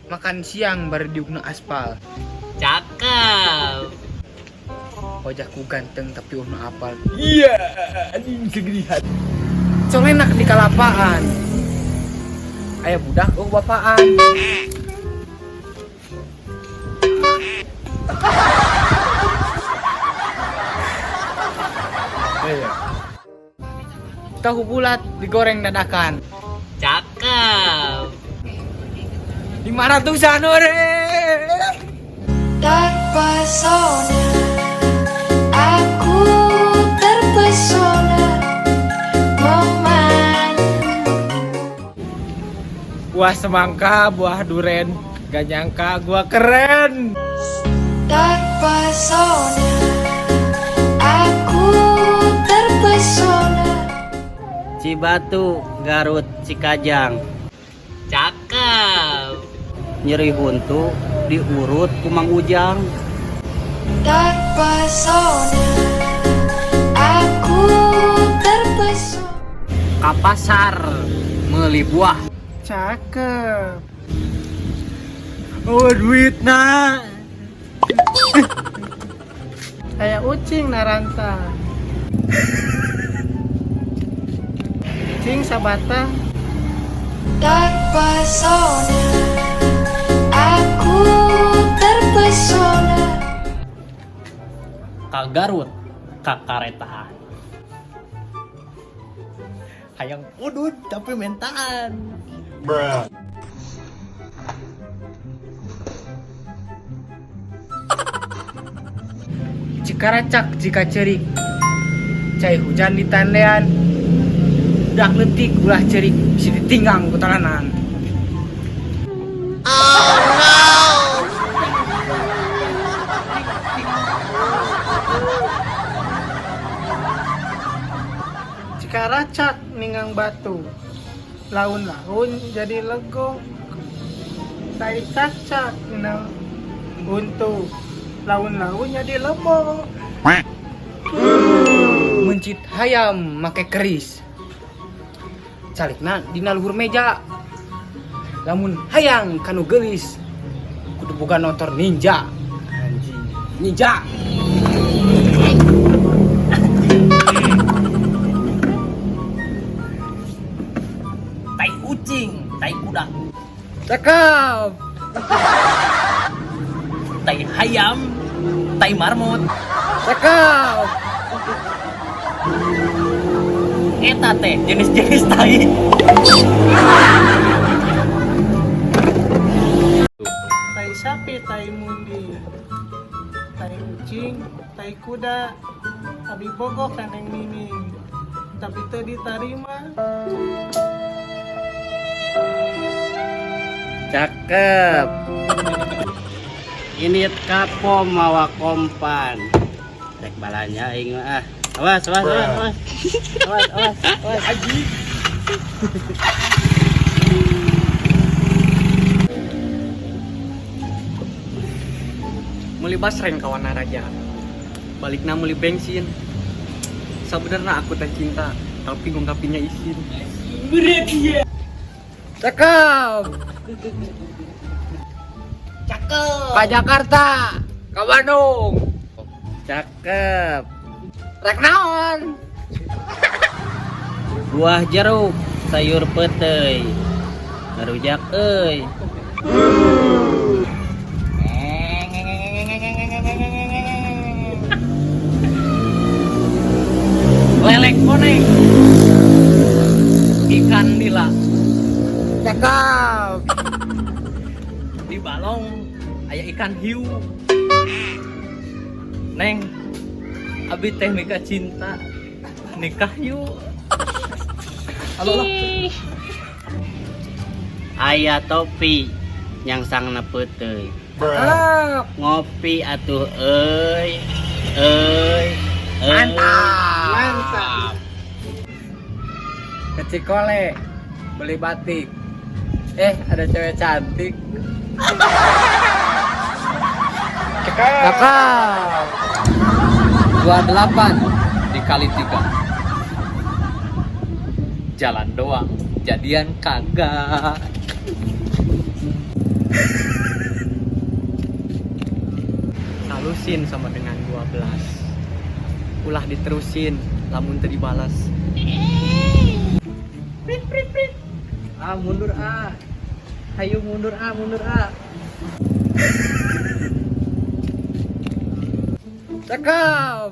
Makan siang bari diukna aspal. Cakep. Wajahku ganteng tapi ono apal. Iya, anjing segedihan. Colenak di kalapaan. Aya budak oh bapaan. Iya. Tahu bulat digoreng dadakan. Cakep. 500-an ore. Terpesona, aku terpesona memandang. Buah semangka, buah duren, gak nyangka gua keren. Terpesona, aku terpesona. Cibatu, Garut, Cikajang. Cakep. Nyeri huntu diurut ku Mang Ujang. Terpesona, aku terpesona. Ka pasar meuli buah. Cakep. Oh, duit nah. Kayak ucing naranta. Cing sabata. Terpesona, aku terpesona. Ka Garut ka karetaan. Hayang udud tapi mentaan. Cikaracak jika cerik. Cai hujan di tandean. Budak leutik ulah cerik bisa ditinggang ku tananan. Cikaracak ninggang batu. Laun-laun jadi legok. Tai cacak nang untuk. Laun-laun jadi lebo. Mencit hayam make keris. Calikna dina luhur meja. Lamun hayang kanu geulis kudu boga motor ninja. Anjing, ninja. Tai ucing, tai kuda. Cakep. Tai hayam, tai marmut. Cakep. Eta teh jenis-jenis tai. Tai sapi, tai mundi. Tai ucing, tai kuda. Abi bogoh ka Neng Nining. Tapi teu ditarima. Cakep. Ini kapo mawa kompan. Rek balanya aing mah ah. Awas, awas, awas, awas. Awas, awas, awas. Meuli basreng ka Wanaraja. Balikna meuli bensin. Sabenerna aku teh cinta, tapi ngungkapinnya isin. Cakep. Cakep. Ka Jakarta, ka Bandung. Cakep. Rek naon? Buah jeruk, sayur peuteuy. Ngarujak euy. Lelek koneng. Ikan nila. Cakep. Di balong aya ikan hiu. Neng, abi teh mika cinta. Nikah yuk. Halo, halo. Aya topi nyangsangna peuteuy. Cakep. Ngopi atuh euy. Euy. Euy. Mantap. Mantap. Ke Cikole beli batik. Ada cewek cantik. Cakep. 28 dikali 3. Jalan doang, jadian kagak. Salusin sama dengan 12. Ulah diterusin, lamun teu dibalas. Ah, mundur ah. Hayu mundur ah, mundur ah. Cakep.